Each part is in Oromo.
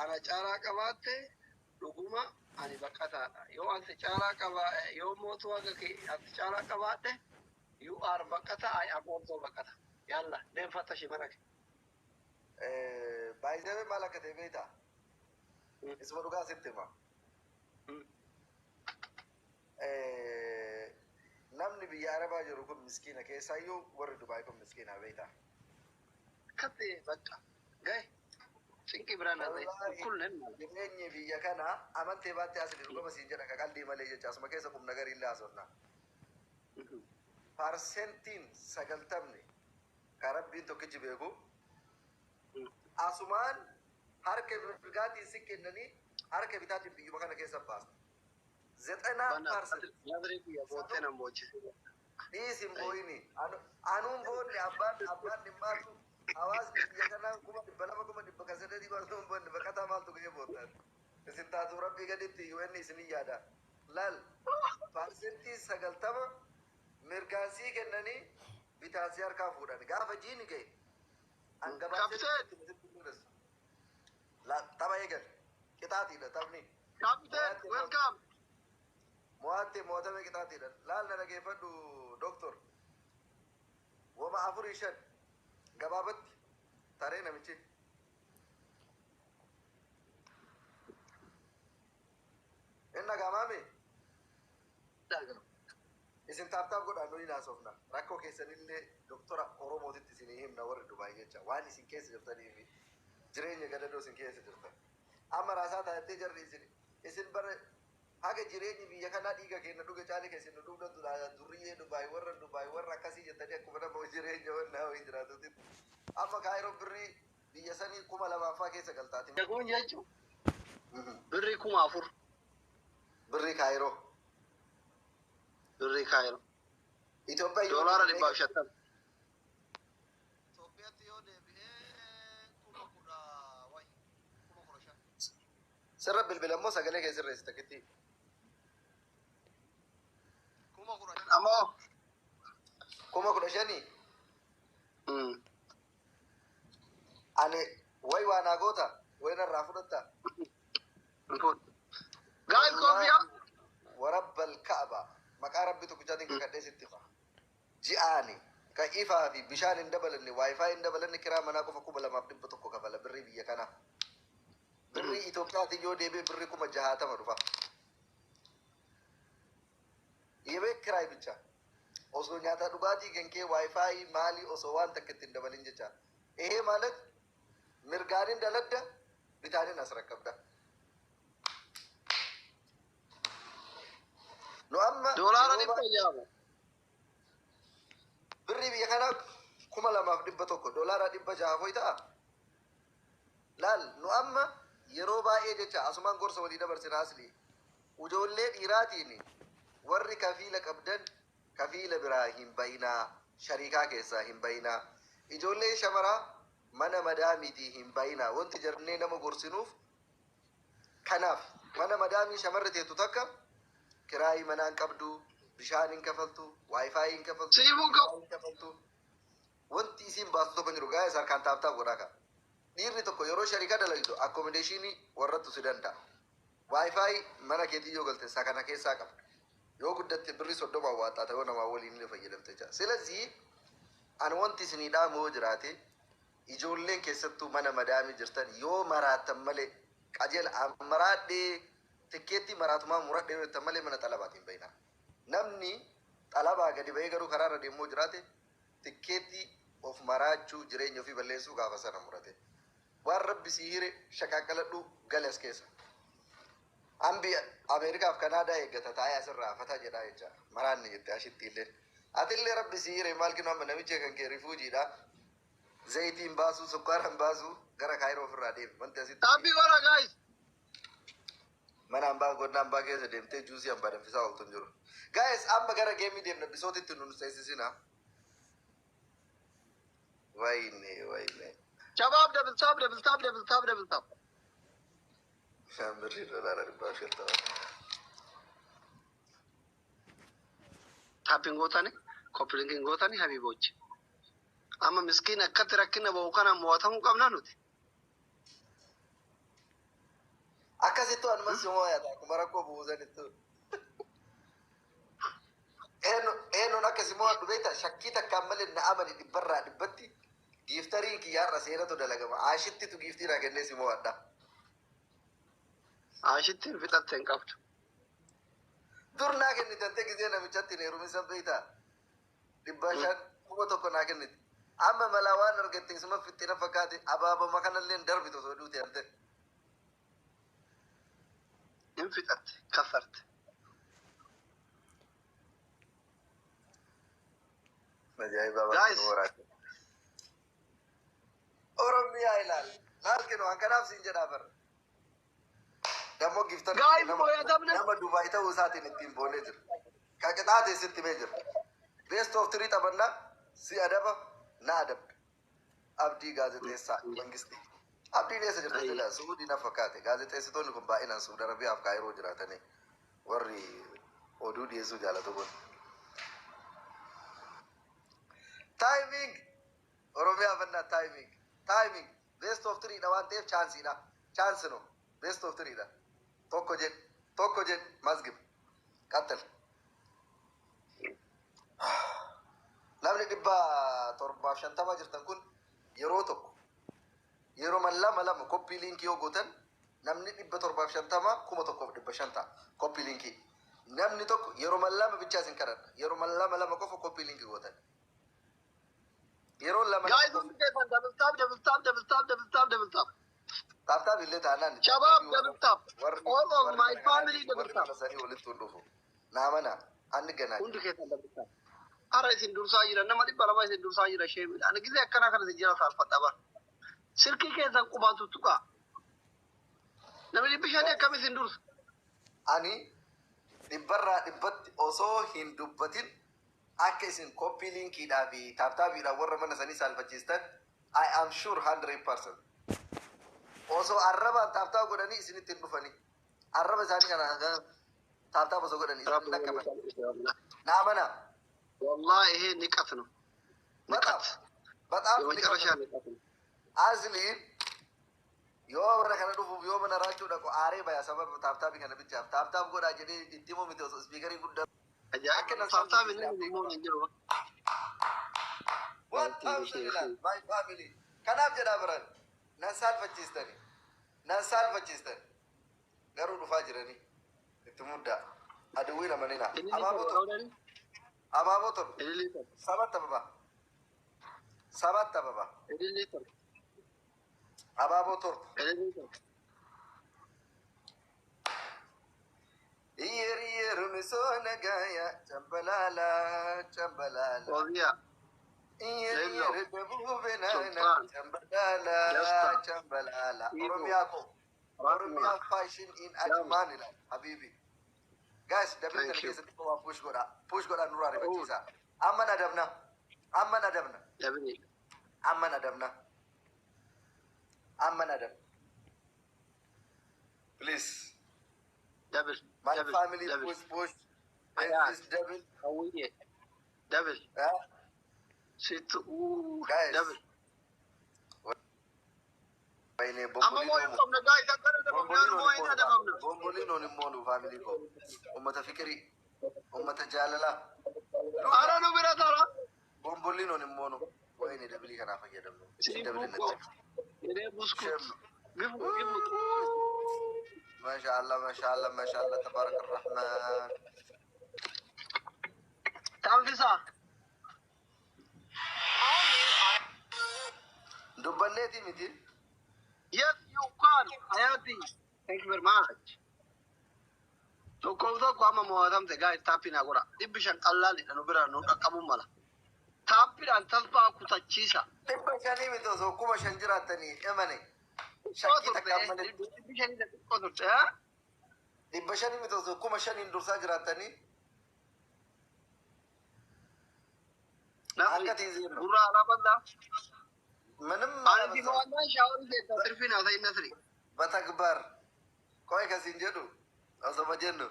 Ana caalaa qabaatte, dhuguma ani baqataadha. Yoo ansi caalaa qaba, yoo mootu haga kee ansi caalaa qabaadhe, you are baqata, I am also baqata. Yalla, deem fattashi mana kee. Baay'ee maal akka ta'e beektaa? Isuma dhugaa sitti hima. Namni biyya Arabaa jiru kun miskiina, keessaayyuu warri Dubaay kun miskiina, beektaa? Akkatti bakka gahe cinqii biraan haa ta'e kunneen maal? Jireenyi biyya kana amantee baattee asii dhugama siin jedha, qaqaldii malee jecha asuma keessa qubna garii illee haasofna. 90% kan Rabbiin tokkichi beeku asumaan harka mirgaatiin si kennanii harka bitaatiin biyyuma kana keessa baasta. 90%. Naazrii biyya boottee nan boochise. Dhiisin booyini. Anuun boonne, abbaan dhimmaatu hawaasni biyya kanaa 200,000, 800,000 anuun boonne, baqataa maaltu ga'ee boottan. Isin taatu Rabbii gaditti UN isinii yaada. Laal, 90% mirgaan sii kennanii bitaan si harkaa fuudhan. Gaafa jiini ga'e an gabaabsee Kapteen! Tapha eegal. Qixaatiidha taphni. Captain, welcome. Mo'attee mo'atame qixaatiidha. Laal, na dhageeffadhu, doctor. Wama afurii shan gabaabatti taree namichi. Inni dhaga'amaami? Isin tap tap godhaa, nuyi naasofna. Rakkoo keessanillee doktora Oromootitti isinii himna, warri Dubaay jecha. Waan isin keessa jirtanii fi jireenya gadadoo isin keessa jirtan. Amma raasaa taattee jarri isin bara haga jireenyi biyya kanaa dhiiga keenya dhuge caalee keessan nu dhugna durriyyee Dubaay, warra Dubaay, warra akkasii jettanii akkuma nama jireenya wannaa wayii jiraatutti. Amma Kaayiroo birrii biyya sanii 2000ffaa keessa galtaati. Kun jechuun birrii 4000. Birrii Kaayiroo. Birrii Kaayiroo. Itoophiyaa yoo Doolaara deebi'ee 150. Itoophiyaatti yoo deebi'ee kuma kudha wayi, 15,000. Sirra bilbila immoo sagalee kee sirreessi takkitti. 15,000 ammoo. 15,000. Ani way waa naa goota, way narraa fudhatta. Guys, koofiyaa. Warabbal Ka'aba, maqaa Rabbi tokkichaatiin kakadhee sitti hima. Ji'aani kan ifaa fi bishaan hin dabalanne, WiFi hin dabalanne, kiraa manaa qofa 2,100 kafala birrii biyya kanaa. Birrii Itoophiyaatiin yoo deebi'e birrii 60,000 dhufa. የቤት ኪራይ ብቻ, osoo nyaata dhugaatii kan kee, WiFi maalii, osoo waan takka ittiin dabalin jecha. ይሄ ማለት mirgaanin daladda, bitaanin as rakkabda. Nu amma Doolaara yeroo dhibba jaamu. Birrii biyya kanaa 2,100, doolaara 600 foyi ta'a. Laal, nu amma yeroo baay'ee jecha asumaan gorsa walii dabarsina asli. Ijoollee dhiiraatiin warri kafiila qabdan kafiila biraa hin bayinaa, shariikaa keessaa hin bayinaa. Ijoollee shamaraa mana madaamiitii hin bayinaa. Wanti jarnee nama gorsinuuf kanaaf, mana madaamii shamarri teettu takka kiraayii manaa hin qabdu, bishaan hin kafaltu, WiFi hin kafaltu, Siifuu qabu. hin kafaltu. Wanti isiin baastu tokko hin jiru. Gaa'es harkaan tap tap godhaa qaba. Dhiirri tokko yeroo shariika dalagdu accommodation warrattu si danda'a. WiFi mana keetii yoo galte sakana keessaa qabda. Yoo guddatte birrii 30 waaxaa ta'uu namaa waliin illee fayyadamte jecha. ስለዚህ ani wanti isinii dhaamu yoo jiraate, ijoolleen keessattuu mana madaamii jirtan yoo maraattan malee, qajeela maraadhee tikkeettii maraatumaa muradhee yoo jettan malee mana xalabaatiin bayinaa. Namni xalabaa gadi bahee garuu karaarra deemoo jiraate tikkeettii of maraachuu, jireenya ofii balleessuu gaafa sana murate. Waan Rabbi sii hire shaqaaqaladhu, gale as keessa. Ambi Ameerikaaf Kanaadaa eeggata taa'ee asirraa fataa jedhaa jecha maraanni jette ashitti illee. Atillee Rabbi sii hire maal kennu, amma namichi kan kee refugeedha. Zayitiin baasuu, sukkaaraan baasuu, gara Kaayiroo ofirraa deemi. Wanti asitti Tap godha, guys. Mana hambaa godina hambaa keessa deemtee juusii hambaa danfisaa ooltu hin jiru. Guys, amma gara game deemna, bisootitti nun seensisina. Wayne, wayne. Shabaab, double tap, double tap, double tap, double tap. Birrii doolaara 150. Tapping gootani, copy linking gootani, habibochi. Amma miskiin akkatti rakkina bahu kana mo'atamuu qabna nuti. Akkasittuu anuma si moo'ata akkuma rakkoo buusanittu. Eenyuun akkasi moo'adhu beektaa? Shakkii takkaan malee na amani dhibbarraa dhibbatti gifteriin kiyyaarra seenatu dalagama. Ashittitu giftii naa kennee si moo'adha. Ashitti fixatte hin qabdu. Dur naa kennitante gisee namichatti hin heerumisan beektaa? 500 1000 naa kenniti. Amma malaa waan argatte isuma fixxina fakkaate abaabama kanallee hin darbitu osoo duute ante. Hin fixatte kaffarte. Ajaa'iba. Guys. Oromiyaa ilaal. Laal kennu an kanaaf siin jedhaa bara. Dammoo giftan Guys, nama moo'atamne. nama Dubaay ta'uu isaatiin ittiin boonee jira. Ka qixaate sitti himee jira. Best of three taphannaa, si adaba na adabda. Abdii gaazexeessaa Mangistii. Abdiin eessa jirta jedha? Suudii na fakkaate. Gaazexeessitoonni kun baay'inaan Suudi Arabiyaaf Kaayiroo jiraatanii warri oduu dhiyeessuu jaalatu kun. Timing! Oromiyaa fannaa timing. Timing. Best of three dha waan ta'eef chanceiidha. Chance no. Best of three dha. Tokko jedh. Tokko jedh. Masgib. Qaxxal. Namni 750 jirtan kun yeroo tokko yeroo lama lama copy linkii yoo gootan namni 750 1500 ta'a. Copy linkii. Namni tokko yeroo lama bichaa isin kadhadha. Yeroo lama lama qofa copy linkii gootan. Yeroo lama Guys, hundi keessan double tap, double tap, double tap, double tap, double tap. Tap tap illee taanaan. Shabaab, double tap. Warri All of my family double warri tap. mana sanii walitti hin dhufu. Naa mana anni ganaa. Hundi keessan double tap. Hara isin dursaa jira, nama 200 isin dursaa jira sheemidha. Ani gisee akkanaa kana isin jira saalfadha bara. Silkii keessan qubaan tuttuqaa. Namni 500 akkam isin dursa? Ani dhibbarraa dhibbatti osoo hin dubbatin akka isin copy linkiidhaa fi tap tapiidhaan warra mana sanii saalfachiistan I am sure 100%. Osoo arrabaan tap tap godhanii isinitti hin dhufanii. Arraba isaanii kana tap tap osoo godhanii isin dhaqqaban. Naa mana. والله ይሄ ንቀት ነው። በጣም ንቀት በጣም የመጨረሻ ንቀት ነው። Asliin yoo warra kana dhufuuf yoo mana raachuu dhaqu aaree baya sababa tap tapii kana bichaaf tap tap godhaa jedhee itti himuu miti osoo speakerii guddaa. Ajaa'iba! Tap tap inni immoo hin jiru. 1000 ilaal my family. Kanaaf jedhaa biran nan saalfachiistani. Nan saalfachiistani. Garuu dhufaa jiranii. Itti muddaa. Aduwwii lamanina. Abaaboo 7. Abaaboo 7. ሰባት አበባ. ሰባት አበባ. Abaaboo 7. Iyyer iyyer misoona gaaya cambalaala cambalaala. Oziya. Iyyer Lello. iyyer dabuu benaana Sultan. cambalaala Jasta. cambalaala. Ibo. Oromiyaa koo. Oromiyaa fashion in Ajman ilaal habibi. Guys, double Thank kana you. keessatti kophaa push godhaa. Push godhaa nurraa rifachiisaa. Amma na dabna. Amma na dabna. Double. Amma na dabna. Amma na dabna. Please. Double. My Double. family Double. push push. Ayaa. This double. Hawwiye. Double. Yeah. Situ. Guys. Double. Wayne Amma moo hin qabna guys, akkana dabamnaan moo hin adabamna. Bomboliinoon immoo nu family koo. Ummata fikirii. Ummata jaalalaa. Ara nu bira tara. Bomboliinoon immoo nu. Wayne double kanaa fayyadamnu. Isin double Siifuu natti. Jedhee buskut. Gifu gifu. ما شاء الله ما شاء الله ما شاء الله تبارك الرحمن. Taanfisaa. Dubbanneeti miti. Yes, you can. Hayati. Thank you very much. Tokkoof tokko amma mo'atamte guys, tappii naa godha. 500 qallaalidha nu bira nu dhaqqabuun mala. Tappiidhaan tasfaa kutachiisa. 500 miti osoo 5000 jiraattanii emane. Xiqqoo Shakkii turte. takkaan malee. 500 xiqqoo turte. 500 miti osoo 5000n dursaa jiraattanii. Namni Akka tiizee gurra alaa bal'aa. ምንም Ani mo'annaan shaaworii keessaa sirfiin haa ta'in nasri. በተግባር ቆይ kasiin jedhu osoma jennu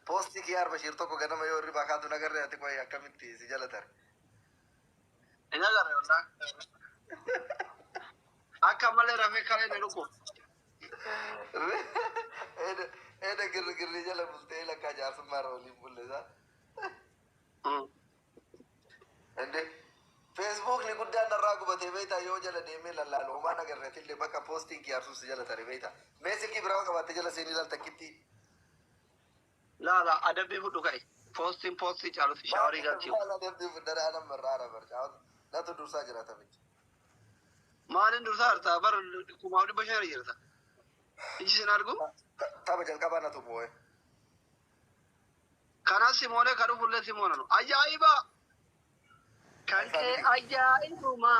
poostii kiyaar Bashiir tokko ganama yoo hirribaa kaatu nagarree ati qoy akkamitti si jala tare. Hin agarre wallaa. Akka malee rafee kalee na dhufu. Eeda girgirri jala bultee lakkaa jaarsummaa irra waliin bulle isaa. Inde Feesbuukni guddaan narraa gubatee beektaa, yoo jala deemee lallaalu homaan agarreetillee bakka poostiin kiyyaarsuus jala tare beektaa. Mee silkii biraa qabaattee jala seenii ilaal takkitti. Laa laa, adabbii fudhu ka'i. Poostiin poostii caalutti shaawarii galchii. Maal adabbii fudhadhaa nama irraa ara barcaa. Natu dursaa jira taphich. Maaliin dursaa jirta? Bar 1500 jirta. Iji sin argu? Tapha jalqabaa natu moo'e. Kanas simoonee kan dhufullee simoonanu. Ajaa'iba! Kan kee ajaa'ibuma.